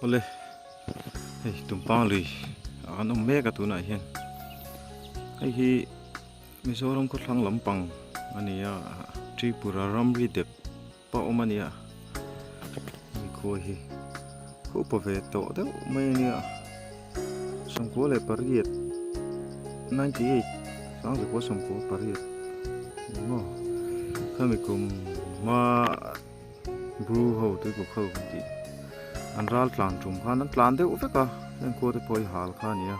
Awle hei tumpang lui ah kan awm mek a tunah hian hei hi Mizoram khawthlang lampang a ni a Tripura ramri dep a awm a ni a hemi khua hi khupa ve tawh deuh mai a nia 98 98 sangzakua 98 ni maw khami kum hma Bru ho tuikuk ho kan tih an ral tlan tum khan an tlan deuh vek a heng khua te pawh hi hal kha a ni a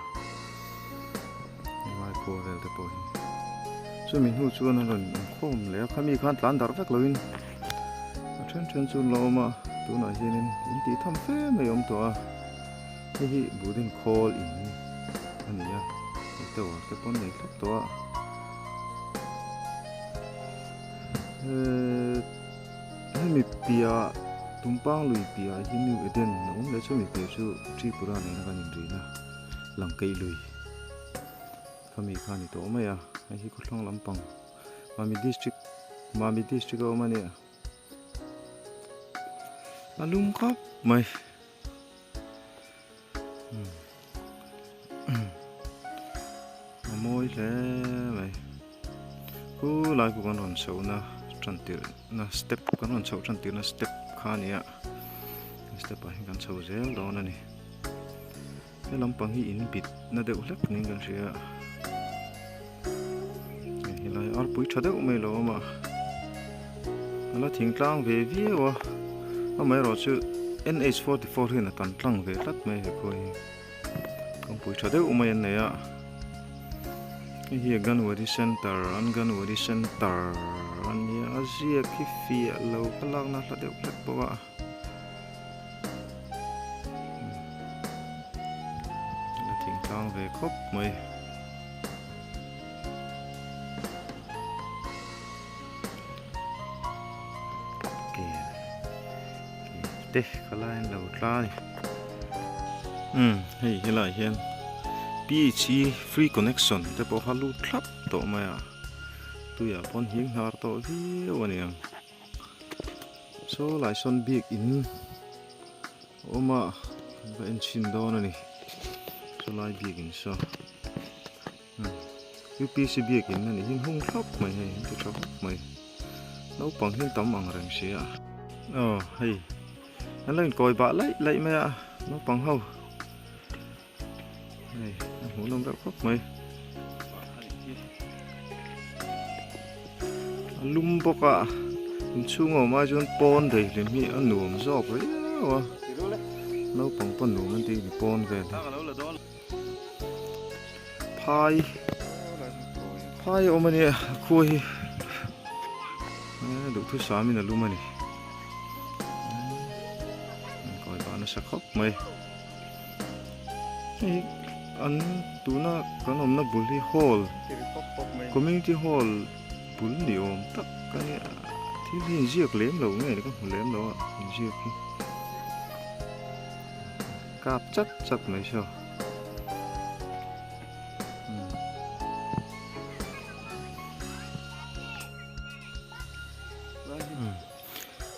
helai khua vel te pawh hi chumi hnu chuan an rawn inkhawm leh a khami khan tlan darh vek loin a then then chu an la awm a tunah hianin in tih tham fe mai a awm tawh a hei hi building khawl in a ni a hei tower te pawh an nei thlap tawh a eee. Hemi piah Tumpang lui piah hi New Eden a awm leh chu mi piah chu Tripura nena kan inrihna Langkeih lui khami kha a ni tawh mai a, hei hi khawthlang lampang Mami district Mami district a awm a nia a lum khawp mai. A mawi hle mai khu lai khu kan rawn chhoh na tan tirh na step kan rawn chhoh tan tirh na step kha a ni a step ah hian kan chho zel dawn a ni he lampang hi in bit na deuh hlek niin kan hria a helai arpui tha deuh mai lo awm a a la thingtlang ve viau a amaherawhchu NH44 hian a tan tlang ve tlat mai he khawi hi kawngpui tha deuh mai an nei a hei hi Anganwadi center Anganwadi center a nia a ziak hi fiah lo ka lakna hla deuh hlek bawk a. La thingtlang ve khawp mai. Kel kel te ka la en lo tla a ni. Umm hei helaiah hian PHE free connection te pawh kha lut thlap tawh mai a tuiah pawn hing hnar tawh viau a ni ang. Saw lai sawn bik in a awm a kan va en chhin dawn a ni saw lai bik in saw upc biak in a nih hi hung thlap mai hei an ti tha khawp mai naupang hian tam ang reng si a aw hei an lo inkawi bah laih laih mai a naupang ho hei a hmuhnawm reuh khawp mai a lum bawk a inchhung a awm ai chuan pawn daihlim hi a nuam zawk riau a naupang pawn nuam an tih a ni pawn vel hi phai phai a awm a nia a khua hi duhthusam in a lum a ni kawi bah nasa khawp mai. Hei an tuna kan awmna bul hi hall community hall bul ni awm tak a nia thil hi inziak lem lo nge ka hmu lem lo a inziak hi kap chat chat mai saw.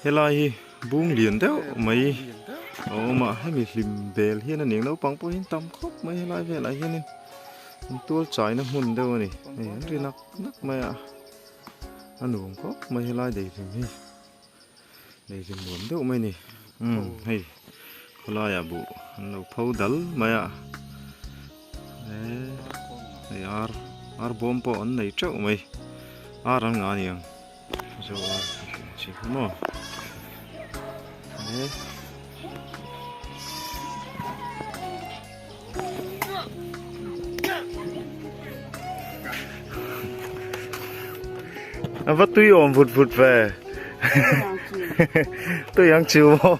Helai hi bung lian deuh mai a awm a hemi hlim bel hian a ni ang naupang pawh hi an tam khawp mai helai velah hianin an tual chaina hmun deuh a ni hei an ri nak nak mai a a nuam khawp mai helai daihlim hi daihlim nuam deuh mai a ni umm hei khawlaiah buh an lo pho dal mai a hei ar ar bawm pawh an nei teuh mai ar an ngah a ni ang. Zo a chi kha maw e A va tui awm vut vut ve tui ang chiu maw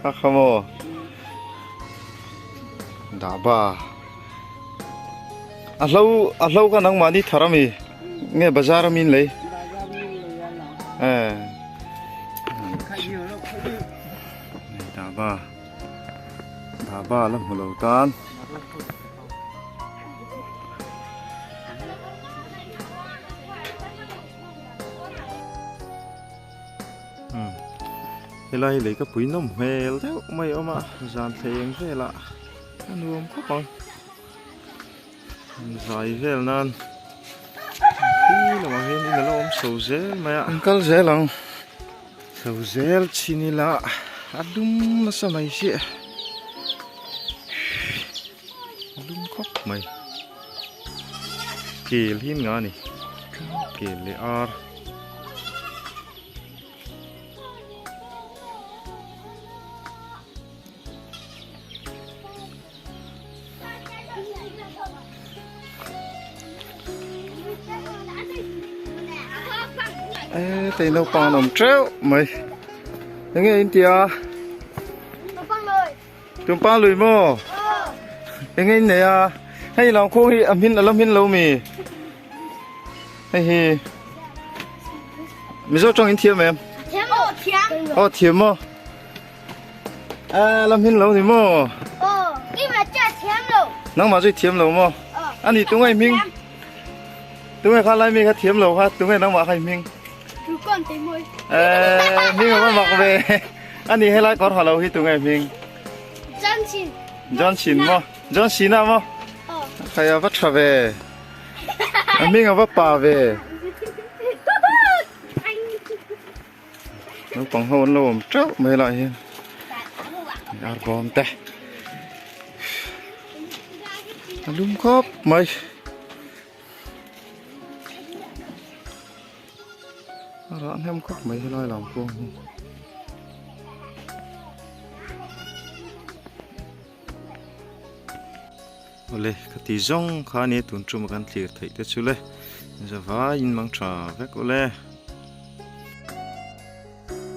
Kha kha maw Daba A hlo a hlo kha nangmahni thar ami nge bazar ami in lei eh daba daba la hmu lo tan Helai hi lei ka pui nawm hmel deuh mai a awm a, zan thleng velah a nuam khawp ang. Zai vel nan khi lamah hian in a lo awm chho zel mai a. An kal zel ang. Chho zel chin ila a dum nasa mai si. A dum khawp mai. Kel hi an ngah a ni. Kel leh ar. Ê tei naupang an awm teuh mai eng nge in tia tumpang lui maw eng nge in nei a hei lawng khuang hi a hmin a la hmin lo mi hei hi mizo tawng in thiam em aw thiam maw. A la hmin lo ni maw? Aw, keimah chu a thiam lo. Nangmah chu i thiam lo maw? Aw. A ni tungai hming. Tungai kha lai mi kha thiam lo kha tungai nangmah kha i hming. Tu kawn te mawi. Eh, hming a va mak ve. A ni helai kawr ha lo hi tungai hming. John Chin. John Chin maw? John Cena maw? Aw. Khai a va tha ve. A hming a va pa ve. Naupang ho an lo awm teuh mai lah hian ar bawm te a lum khawp mai a rah hnem khawp mai helai lam pawh hi. Awle ka ti zawng kha ania tun tuma kan thlir theih te chu le zavaiin mang tha vek awle.